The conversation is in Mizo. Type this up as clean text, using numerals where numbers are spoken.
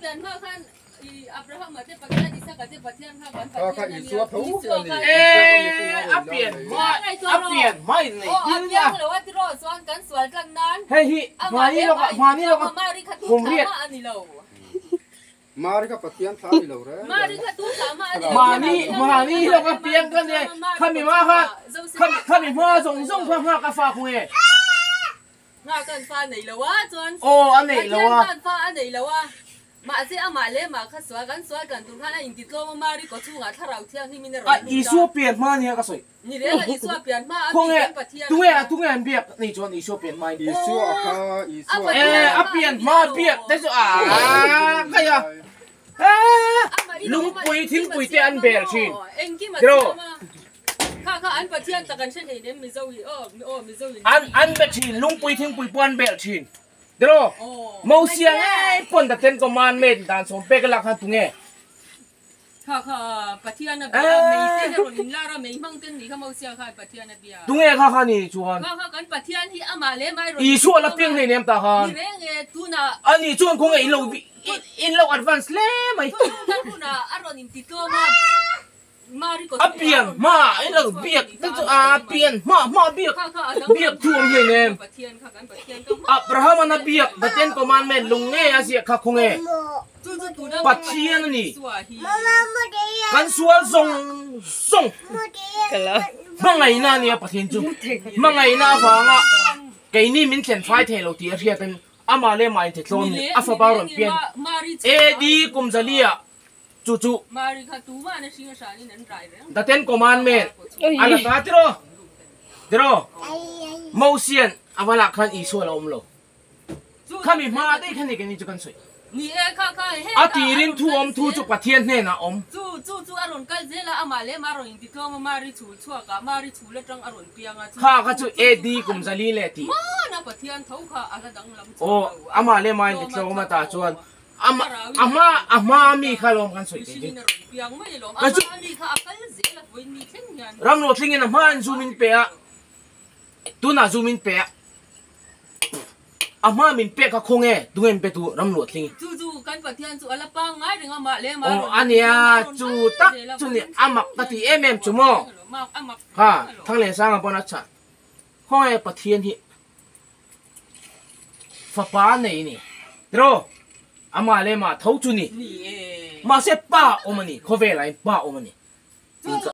A pian hma a pian hma in nei tir nia. Hei hi hmani lawkah hmani lawkah kum riat. Mahni mahni lawka piang ka nia khami hma khan khami khami hma zawng zawng kha nghak a fa khu nge. Nghak an fa nei lo a chuan Aw a nei lo a. Pathian khan fa a nei lo a mahse amah leh mah kha sual kan sual tlan tur khan a intitlawm a Mari kaw chhungah thlarau thianghlim in a A rawn lut a. Isua pian hma nia ka sawi. Ni reng a Isua pian hma a mi Khawnge kan Pathian a tunge kha. tunge an biak nei chuan Isua pian hma in. Isua a kha Isua a Eh a pian hma biak te chu a kai a. Eh lungpui thingpui te an bel thin. Tiraw. An an be thin lungpui thingpui pawh an bel thin. Tiraw. Mosia ngei pawn the ten commandment dan sawm pek a lak khan tunge. Tunge kha kha ni chuan Isua la piang hleinem ta khan ani chuan khawnge in lo in lo advance hle mai a pian hma in lo biak te chu a pian hma hma biak biak thu awm hleinem Abraham an a biak the ten commandment lung nge a ziah kha khawnge. Pathian a ni. Kan sual zawng zawng hmangaihna a nia Pathian chu. Hmangaihna avanga keini min thlen fai thei lo tih a hriatin amah leh mah inthitlawm ni a fapa rawn pian AD kum zalia chu chu The Ten Commandment a la ta tiraw tiraw Mosian a va lah khan Isua la awm lo. Khami hma daih kha ni keini chu kan sawi. A tirin thu awm thu chu Pathian hnenah a awm. Kha kha chu AD kum zali leh tih. Aw amah leh mah in titlawm a tah chuan ama a hma a hma mi kha lawm kan sawi thei chu. Ka chu Ramlo thlengin a hma in zu min pe a tunah zu min pe a. A hma min pek a khaw nge tunge min pe tu ram luah tling. Chu chu kan Pathian chu a la pangngai reng a mah leh mah Aw a nia chu tak chu ni a mak ka ti em em chu maw kha Thanglensanga pawn a chah khaw nge Pathian hi fapa a nei ni tiraw amah leh mah tho chu ni mahse pa awm a ni khawvelah hian pa awm a ni.